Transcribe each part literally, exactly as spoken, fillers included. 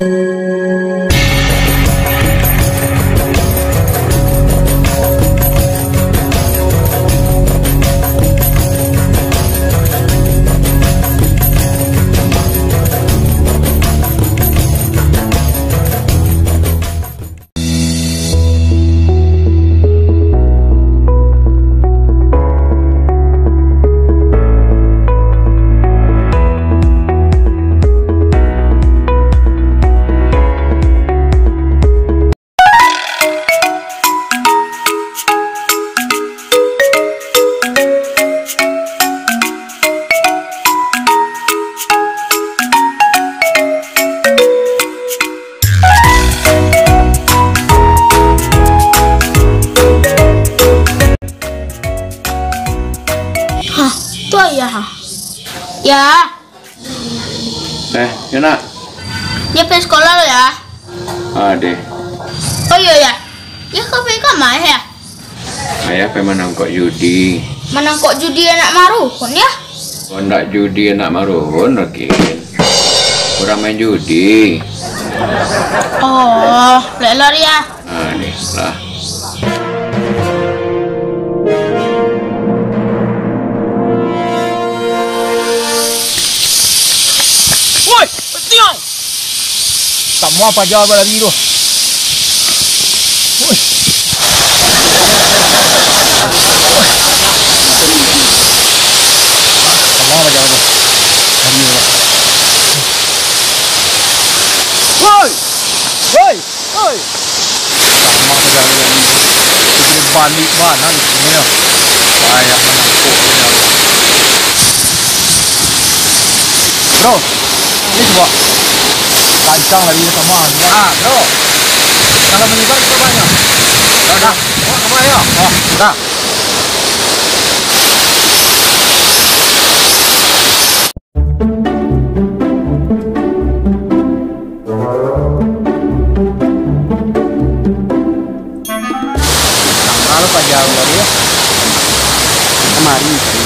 Hah, tu ayah, ha? Ya. Eh, yo nak. Dia pai sekolah lo, ya? Ade. Oh, iyo, ya. Ya, ka pai ka ma, ya? Ayah pai manangkok judi. Manangkok judi anak maruhun, ya? Oh, ndak judi anak maruhun, oke. Urang main judi. Oh, lek lari, ya. Nah, ni lah. Woi, tiang! Samo paja balari tu. Woi. Samo paja tu. Lari tu. Woi! Woi! Oi! Samo sajo lari. Kito baliak bana di siko yo. Payah manangkok ko. Bro, ni cubo. Kancang lari samo. Ah, bro. Kalau manyebar kito banyak. Dah, dah. Oh, samo yo. Oh, dah. Kamari paja tadi yo. Kamari tadi.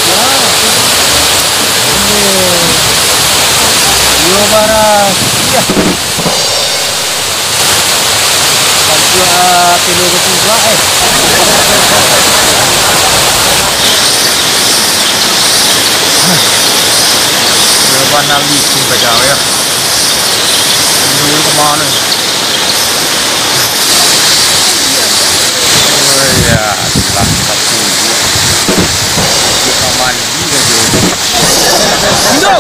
Wah. Iyo, bara. Iyo. Bantuak, ah, telo ketigo, eh. Yo, bana licin paja yo. Dulu ka mano? Oh, ya, lah, satu. Dia ka mandi sajo. Indo!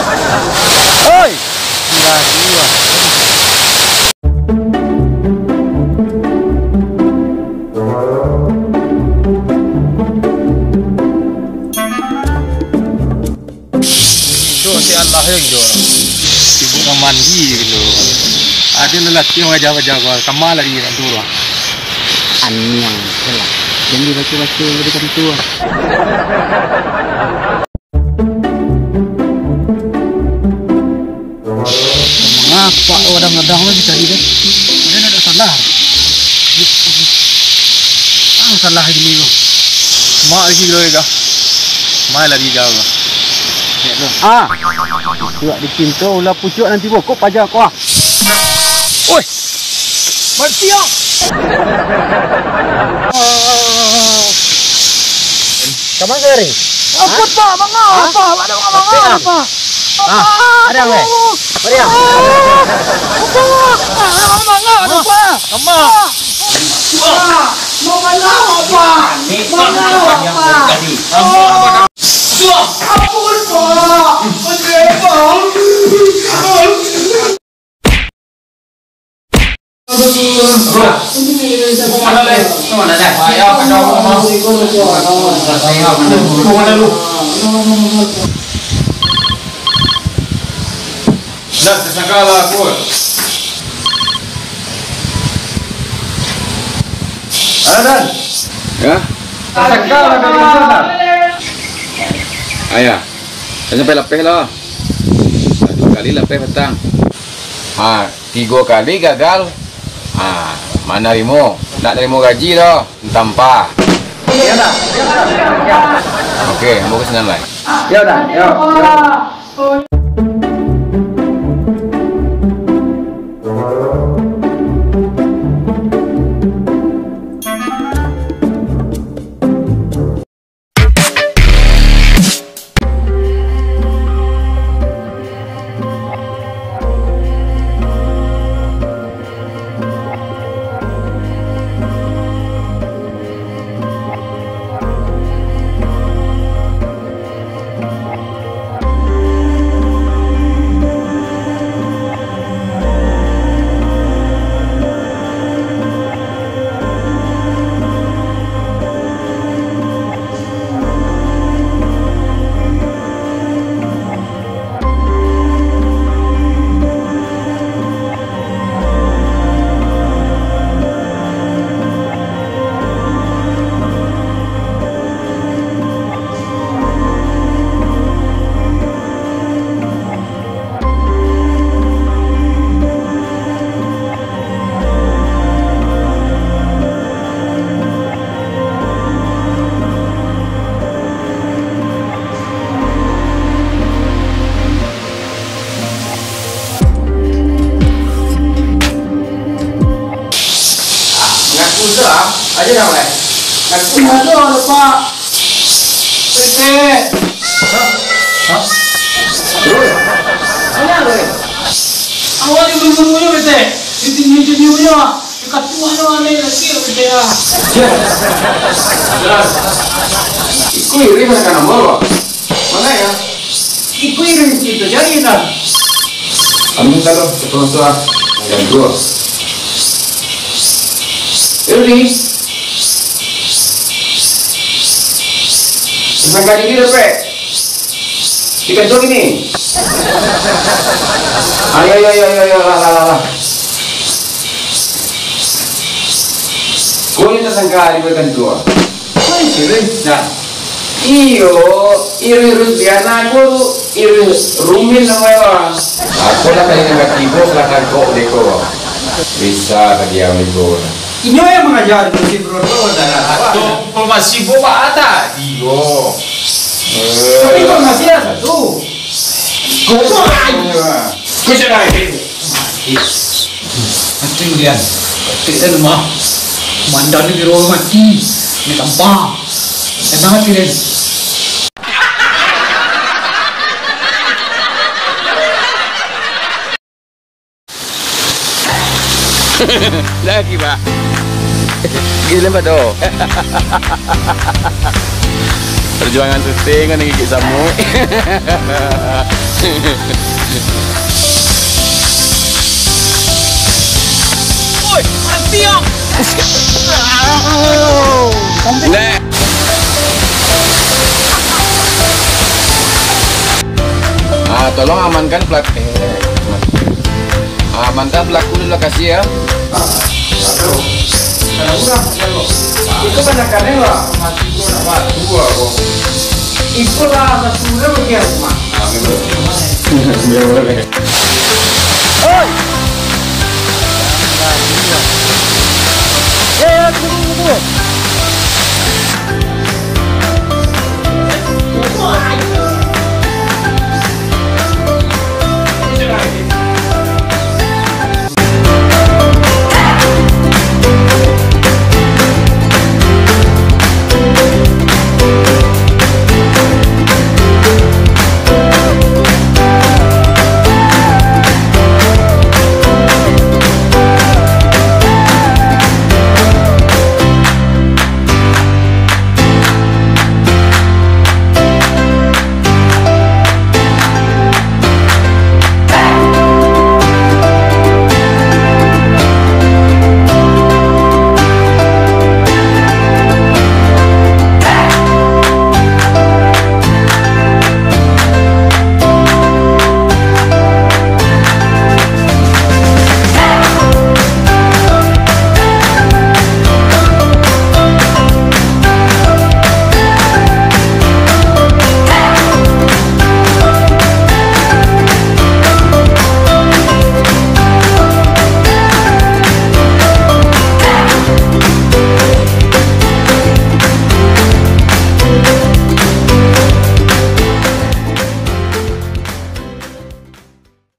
Oi! Lah, dua. Itu si Allah yang jual. Sibuk ka mandi gitu. Ado lelaki yang wajah-wajah gua, kama lari nak turun. Aniang, lah. Jangan dibaca-baca, jadi kantua. Mangapa kadang-kadang lah dicari kan? Dia nak salah. Ah, salah gini tu. Mak lagi dulu ya kah? Mai lari jauh lah. Ah, suak dicinto ulah pucuak nanti bokok paja kau ah. Oi, mati yo. Kaman ka lari? Ampun, Pak, manga, Pak, ada manga, Pak. Ah, ada weh. Mari ah. Pak, manga, Pak. Kama. Pak, manga, Pak. Manga, Pak. Ampun, Pak. Ampun, Pak. Nak tersangka lah aku. Adan. Ya? Tersangka lah dari mana? Ayah, saya sampai lapeh lah. Satu kali lapeh petang. Ha, tigo kali gagal. Ha, manarimo. Nak narimo gaji doh. Tampa. Iyo, dah. Oke, ambo ka sinan lai. Iyo, dah. Iyo. Iyo. Ayo, Pak. Aku ado, Pak. Pete. Hah? Hah? Rul. Mana, Rul? Awak ni buru-buru nyo, Pete. Di sini, di sini, nyo. Di katuah nyo, aneh lagi, Pete, ah. Jan. Jan. Iko iri mana ka nomor, Pak? Mana ya? Iko iri itu jadi, nah. Ambil kalau, sepuluh suah. Ada dua. Iri. Sangka diri dapek. Di kantor gini. Ayo, ayo, ayo, ayo, ayo, lah, lah, lah, lah. Kau ni tersangka di kantor. Kau ni serius, nah. Iyo, iri Rusdiana, aku iri Rumin namanya, Bang. Aku lah tadi nangka tibo, lah tangkok deko, Bang. Bisa ka diam ibo. Inyo yang mangaja dulu si Bruno dan Ato informasi bo baa tadi yo. Tapi informasi lah satu. Kau tu lah. Kau jangan. Mati dia. Mati dia lemah. Mandan ni di ruang mati. Ni gampang. Tenang hati dia. Lagi, Pak. Gila, Pak, doh. Perjuangan syuting kan gigit samuik. Oi, mati, ah. Nek. Ah, tolong amankan pelaku. Eh, amankan pelaku di lokasi ya. Kalau urang, kalau itu kan kadang lah. Itulah satu urang bagian rumah. Oi. Ya, ya, tunggu, tunggu.